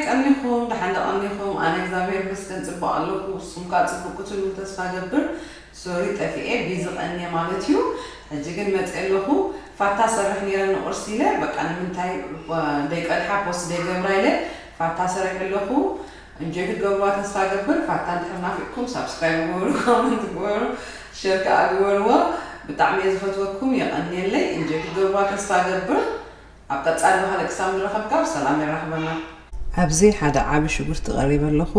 ቀኒኹም፣ ደሓን ዶ ቀኒኹም? ኣነ እግዚኣብሔር ይመስገን ጽቡቕ ኣለኹ። ንስኹም ከኣ ጽቡቕ ክትህልዉ ተስፋ እገብር። ሶሪ ጠፊኤ፣ ቢዚ ቀንየ ማለት እዩ። ሕጂ ግን መጽየ ኣለኹ። ፋታ ሰርሕ ነይረ ንቁርሲ ኢለ፣ በቃ ንምንታይ ደይቀድሓ ፖስት ደይገብራ ኢለ ፋታ ሰሪሐ ኣለኹ። እንጆይ ክትገብርዋ ተስፋ እገብር። ፋታ እንድሕር ናፊቕኩም ሳብስክራይብ ግበሩ፣ ኮመንት ግበሩ፣ ሼር ከኣ ግበርዎ። ብጣዕሚ እየ ዝፈትወኩም፣ የቐንየለይ። እንጆይ ክትገብርዋ ተስፋ እገብር። ኣብ ቀጻሊ ብኻልእ ክሳብ ንራኸብ ካብ ሰላም የራኽበና። ኣብዚ ሓደ ዓቢ ሽጉርቲ ቀሪበ ኣለኹ።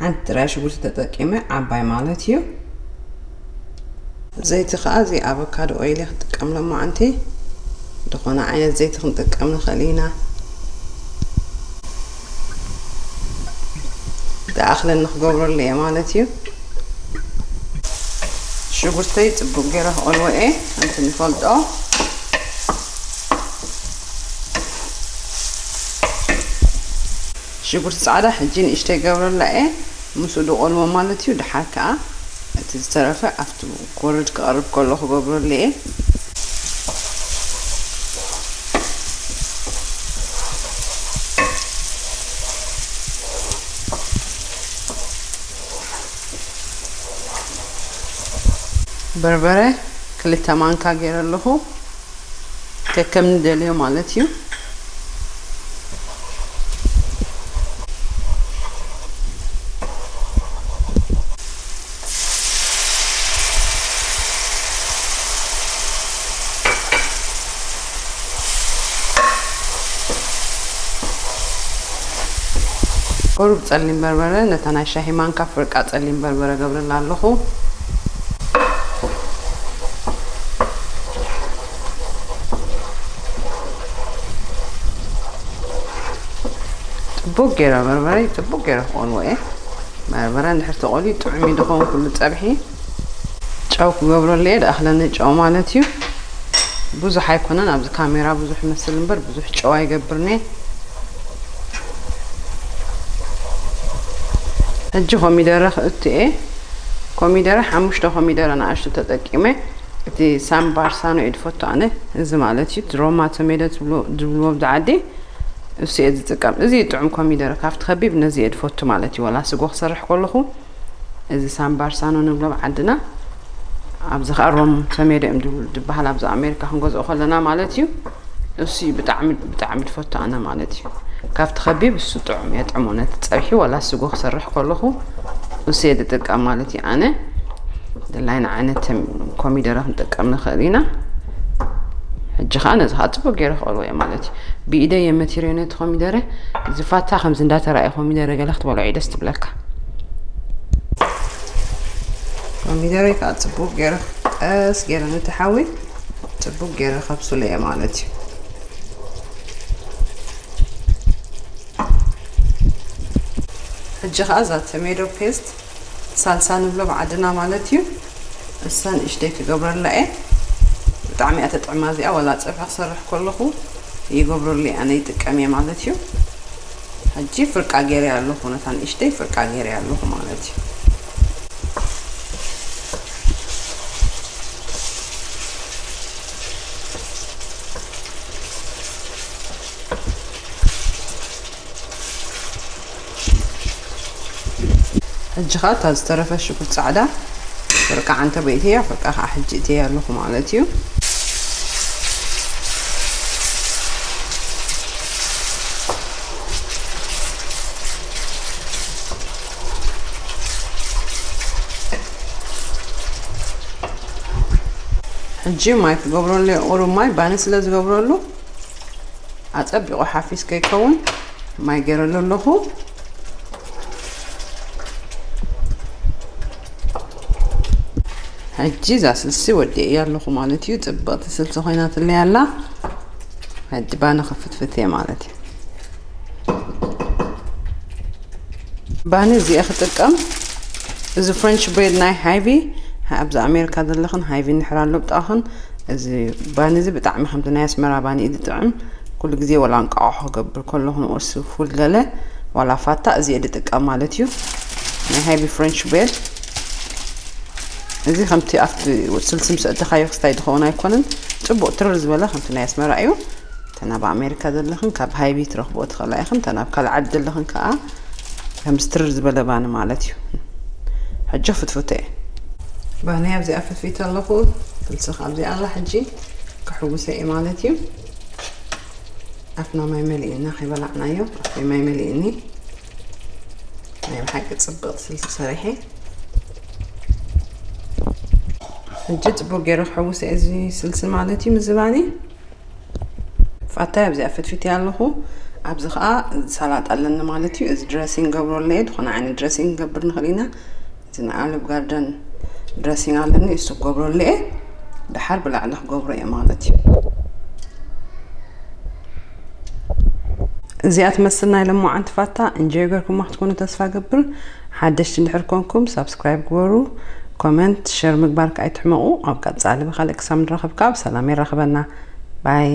ሓንቲ ጥራይ ሽጉርቲ ተጠቂመ፣ ዓባይ ማለት እዩ። ዘይቲ ከኣ እዚ ኣቮካዶ ኦይል እየ ክጥቀም ሎማዓንቲ። ዝኾነ ዓይነት ዘይቲ ክንጥቀም ንኽእል ኢና። ዝኣኽለኒ ክገብረሉ እየ ማለት እዩ። ሽጉርተይ ጽቡቕ ገይረ ክቐልዎ እየ፣ ከምቲ ንፈልጦ። ሽጉርቲ ጻዕዳ ሕጂ ንእሽተይ ገብረላ እየ፣ ምስኡ ድቐልዎ ማለት እዩ። ድሓር ከኣ እቲ ዝተረፈ ኣብቲ ክወርድ ክቐርብ ከሎ ክገብረሉ እየ። በርበረ ክልተ ማንካ ገይረ ኣለኹ፣ ከከም ንደልዮ ማለት እዩ። ቁሩብ ጸሊም በርበረ፣ ነታ ናይ ሻሂ ማንካ ፍርቃ ጸሊም በርበረ ገብረላ ኣለኹ። ጽቡቕ ገይረ በርበረ፣ ጽቡቕ ገይረ ክቐልዎ እየ። በርበረ እንድሕር ተቐልዩ ጥዑም እዩ ዝኸውን ኩሉ ጸብሒ። ጨው ክገብረሉ እየ፣ ድኣኽለኒ ጨው ማለት እዩ። ብዙሕ ኣይኮነን፣ ኣብዚ ካሜራ ብዙሕ ይመስል እምበር ብዙሕ ጨው ኣይገብርን እየ። ሕጂ ኮሚደረ ክእቱ እየ። ኮሚደረ ሓሙሽተ ኮሚደረ ንኣሽቱ ተጠቂመ። እቲ ሳምባር ሳኖ እየ ዝፈቱ ኣነ፣ እዚ ማለት እዩ፣ እቲ ሮማ ቶሜቶ ዝብልዎ፣ ዝብልዎ ኣብዚ ዓዲ፣ እሱ እየ ዝጥቀም። እዚ እዩ ጥዑም ኮሚደረ፣ ካብቲ ከቢብ ነዚ እየ ዝፈቱ ማለት እዩ፣ ዋላ ስጎ ክሰርሕ ከለኹ። እዚ ሳምባር ሳኖ ንብሎ ኣብ ዓድና፣ ኣብዚ ኸኣ ሮም ቶሜቶ እዮም ዝብሉ፣ ዝበሃል ኣብዚ ኣሜሪካ ክንገዝኦ ከለና ማለት እዩ። እሱ እዩ ብጣዕሚ፣ ብጣዕሚ ዝፈቱ ኣነ ማለት እዩ። ካብቲ ከቢብ እሱ ጥዑም እየ ጥዕሞ፣ ነቲ ጸብሒ ዋላ ስጎ ክሰርሕ ከለኹ እሱ እየ ዝጥቀም ማለት እዩ። ኣነ ድላይና ዓይነት ተም-፣ ኮሚደረ ክንጥቀም ንኽእል ኢና። ሕጂ ኸኣ ነዚ ኸኣ ጽቡቕ ገይረ ክቐልዎ እየ ማለት እዩ። ብኢደይ እየ መቲረዮ ነቲ ኮሚደረ። እዚ ፋታ ከምዚ እንዳተራእየ ኮሚደረ ገለ ክትበልዖ እዩ ደስ ትብለካ። ኮሚደረይ ከዓ ጽቡቅ ገይረ ቀስ ገይረ ነቲ ሓዊ ጽቡቅ ገይረ ከብስሎ እየ ማለት እዩ። ሕጂ ከዓ እዛ ቶሜቶ ፔስት ሳልሳ ንብሎ ብዓድና ማለት እዩ። እሳ ንእሽተይ ክገብረላ እየ። ብጣዕሚ እያ ተጥዕማ እዚኣ፣ ዋላ ፀብሒ ክሰርሕ ከለኹ ይገብረሉ እየ፣ ኣነ ይጥቀም እየ ማለት እዩ። ሕጂ ፍርቃ ገይረ ኣለኹ፣ ነታ ንእሽተይ ፍርቃ ገይረ ኣለኹ ማለት እዩ። ሕጂ ኸኣ እታ ዝተረፈ ሽጉርቲ ጻዕዳ ፍርቃ ዓንተ በይተያ፣ ፍርቃ ኸኣ ሕጂ እተያ ኣለኹ ማለት እዩ። ሕጂ ማይ ክገብረሉ እየ፣ ቁሩብ ማይ ባኒ ስለ ዝገብረሉ ኣጸቢቑ ሓፊስ ከይከውን ማይ ገይረሉ ኣለኹ። ሕጂ እዛ ስልሲ ወዲኤያ ኣለኹ ማለት እዩ። ጽብቕቲ ስልሲ ኮይናትለይ ኣላ። ሕጂ ባኒ ክፍትፍት እየ ማለት እዩ። ባኒ እዚኣ ክጥቀም፣ እዚ ፍሬንች ብሬድ ናይ ሃይቪ፣ ኣብዚ ኣሜሪካ ዘለኽን ሃይቪ እንድሕር ኣሎ ብጣኽን፣ እዚ ባኒ እዚ ብጣዕሚ ከምቲ ናይ ኣስመራ ባኒ እዩ ዝጥዕም። ኩሉ ግዜ ዋላ እንቋቑሖ ክገብር ከለኹ ንቁርሲ ፉል ገለ ዋላ ፋታ እዚ እየ ዝጥቀም ማለት እዩ። ናይ ሃይቪ ፍሬንች ብሬድ እዚ ከምቲ ኣብቲ ስልሲ ምስ ኣእተኻዮ ክስታይ ዝኸውን ኣይኮነን። ጽቡቕ ትርር ዝበለ ከምቲ ናይ ኣስመራ እዩ። ተን ኣብ ኣሜሪካ ዘለኽን ካብ ሃይቢ ትረኽቦ ትኽእላ ኢኽን። ተን ኣብ ካልእ ዓዲ ዘለኽን ከዓ ከም ስትርር ዝበለ ባኒ ማለት እዩ። ሕጂ ፍትፍተ እየ። ባንያ ኣብዚኣ ፍትፊት ኣለኹ። ፍልሲ ካብዚኣ ኣላ። ሕጂ ክሕውሰ እየ ማለት እዩ። ኣፍና ማይ መሊእና ከይበላዕናዮ ኣፍይ ማይ መሊእኒ። ናይ ብሓቂ ፅብቕ ስልሲ ሰሪሐ። ሕጂ ፅቡቅ ገይረ ክሕውሰ እዚ ስልሲ ማለት እዩ። ምዝባኒ ፋታይ ኣብዚኣ ፍትፊት ኣለኹ። ኣብዚ ከዓ ሳላጣ ኣለኒ ማለት እዩ። እዚ ድረሲንግ ገብረለየ ዝኾነ ዓይነት ድረሲንግ ገብር ንኽእል ኢና። እዚ ናይ ኣሊቭ ጋርደን ድረሲንግ ኣለኒ፣ እሱ ክገብረለየ። ድሓር ብላዕሊ ክገብሮ እየ ማለት እዩ። እዚኣ ትመስል ናይ ለማዓንቲ ፋታ። እንጆይ ገርኩማ ክትኮኑ ተስፋ ገብር። ሓደሽቲ እንድሕር ኮንኩም ሳብስክራይብ ግበሩ፣ ኮመንት ሸር ምግባር ከዓ ኣይትሕመቑ። ኣብ ቀፃሊ ብካልእ ክሳብ ንራኸብ ከዓ ብሰላም የራኽበና። ባይ።